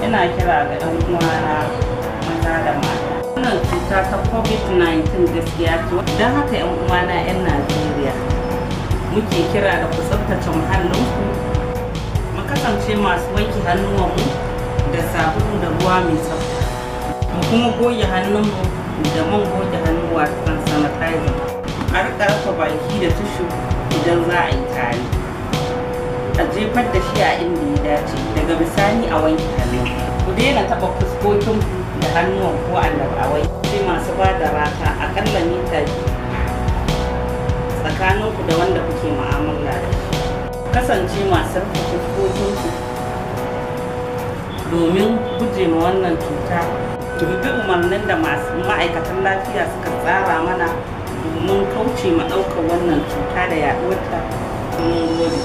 Ina kira ga 'yan uwana maza da mata. Wannan cuta ta COVID-19 gaskiya ce. Don haka 'yan uwana 'yan Najeriya, muke kira da ku tsaftace muhallinku, mu kasance masu wanke hannuwanmu da sabulu da ruwa mai tsafta. Mu kuma goge hannunmu da man goge hannu, wato sanitizer. A riƙa rufe baki da tissue idan za a yi tari. A jefar da shi a inda ya dace, daga bisani a wanke hannu. Ku daina taɓa fuskokinku da hannuwan ko wai sai masu ba da rata akalla mita 2 tsakaninku da wanda kuke mu'amala da shi. Kasance masu rufe fuskokinku domin guje ma wannan cuta. Ku bi umarnin da masu ma'aikatan lafiya suka tsara mana domin kauce ma ɗaukar wannan cuta da yaɗuwarta. Mun gode.